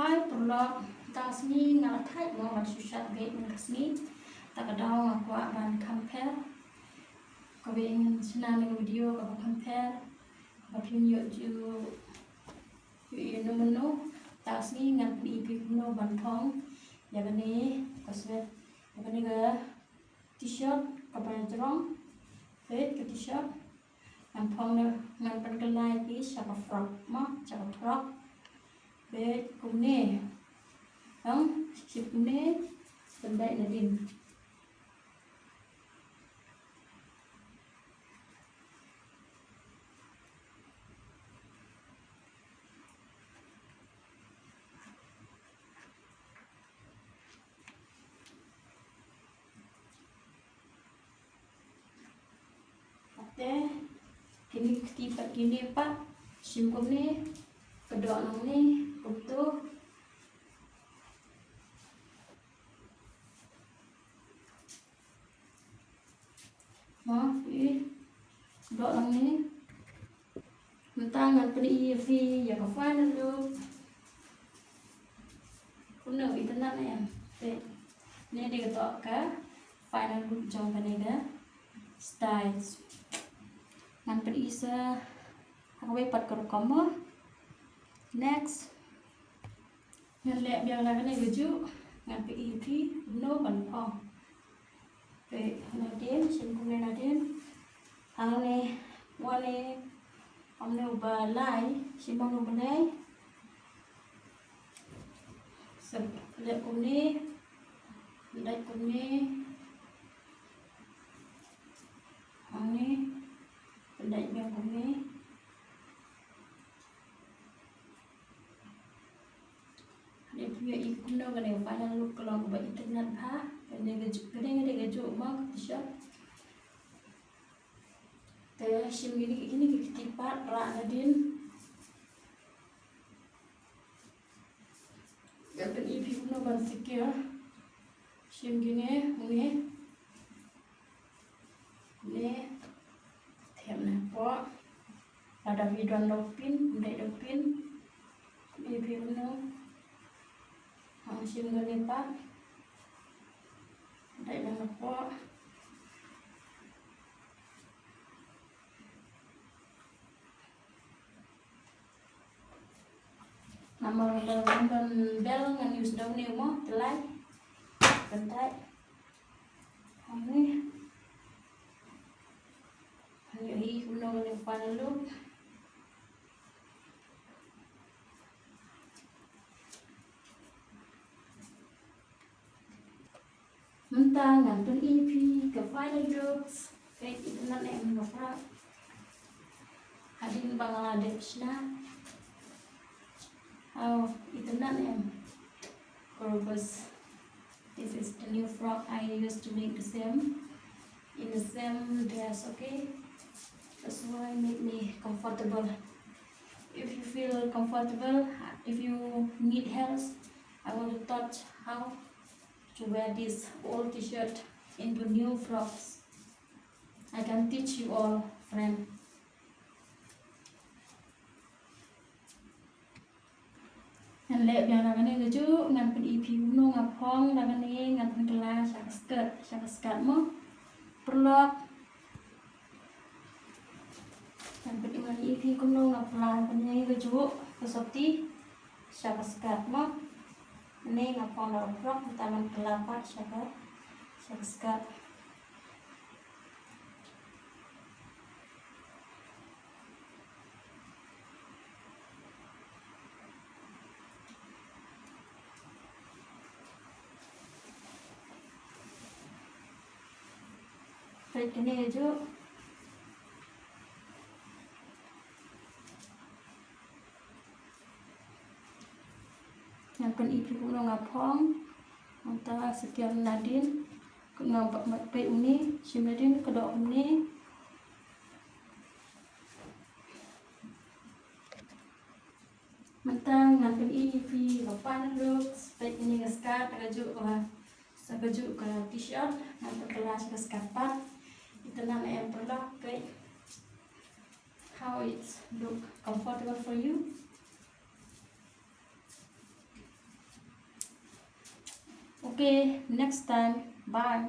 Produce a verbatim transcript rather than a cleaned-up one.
Hi paralok, tang sngi nga la thait mo, nga la shu shad beit mynta ka sngi. Ta ka daw nga kwah ban kham pher. Kaba ïa ngin shna ïa ka video kaba kham pher, ba phim ïoh ju ïoh ïa no mano. Tang sngi ngan pyni ïa phi kumno ban phong ïa kane ka sweat, ïa kane ka t-shirt kaba jrong. Peit ka t-shirt. Ngan phong ne, ngan pynkylla ïa phi sha ka frock mo, sha ka frock. Peit kumne. Ong, shim kumne, pyndait nadien. Te kine ki kti pat kine pat, shim kumne, kdoh nangne kumto. Mo, ï, kdoh nangne. Mynta ngan pyni ïa phi ïa ka final look. Kumno, itynnad ne em? Te ne dei kato ka final look jong kane ka style. Ngan pyni sa ha kawei pat ka rukom mo. Next. Ngan leh biang na kane kajuh, ngan pyni ïa phi kumno ban phong. Peit nadien, shim kumne nadien. Hangne, wane, hangne uba lai, shim hangne uba lai. Sa leh kumne, pyndait kumne. Hangne, pyndait biang kumne. Dei phi ïohi kumno kane ka final look ka long kaba itynnad bha. Kane ka ju-, kane ka dei kajuh mo ka t-shirt. Te shim kine, kine ki kti pat rah nadien. Ngan pyni ïa phi kumno ban secure. Shim kine, kine. Ne, thep na hapoh. Lada phi don da u pin, pynlait da u pin. Ïa phi kumno. Hang shim kane pat. Pynlait na hapoh. Namar ba ngan don belt ngan use da une mo, tylli. Kyntait. Hangne. Hangne hi kumno kane ka final look. Mynta ngan pyni ïa phi ka final looks. Peit itynnad ne em ka frock. Hadien ba nga la dep shna. Haw, itynnad ne em. Gorgeous. This is the new frock I used to make the same. In the same dress, okay? That's why make me comfortable. If you feel comfortable, if you need help, I will teach how to wear this old t-shirt into new frocks. I can teach you all, friend. Ngan leh biang na kane kajuh, ngan pyni ïa phi kumno nga phong na kane, ngan pynkylla sha ka skirt, sha ka skirt mo. Paralok. Ngan pyni ïa phi kumno nga pynkylla kane kajuh, ka sopti, sha ka skirt mo. Kane nga phong da ka frock, mynta ngan kylla pat sha ka, sha ka skirt. Peit kane kajuh. Ngan pyni ïa phi kumno nga phong. Mynta secure nadien. Nga ba, ba, peit une, shim nadien, kdoh une. Mynta ngan pyni ïa phi ka final looks, peit kane ka skirt, kajuh ka, sa kajuh ka t-shirt, ngan pynkylla sha ka skirt pat. Itynnad ne em paralok, peit. How it look comfortable for you? Okay, next time. Bye.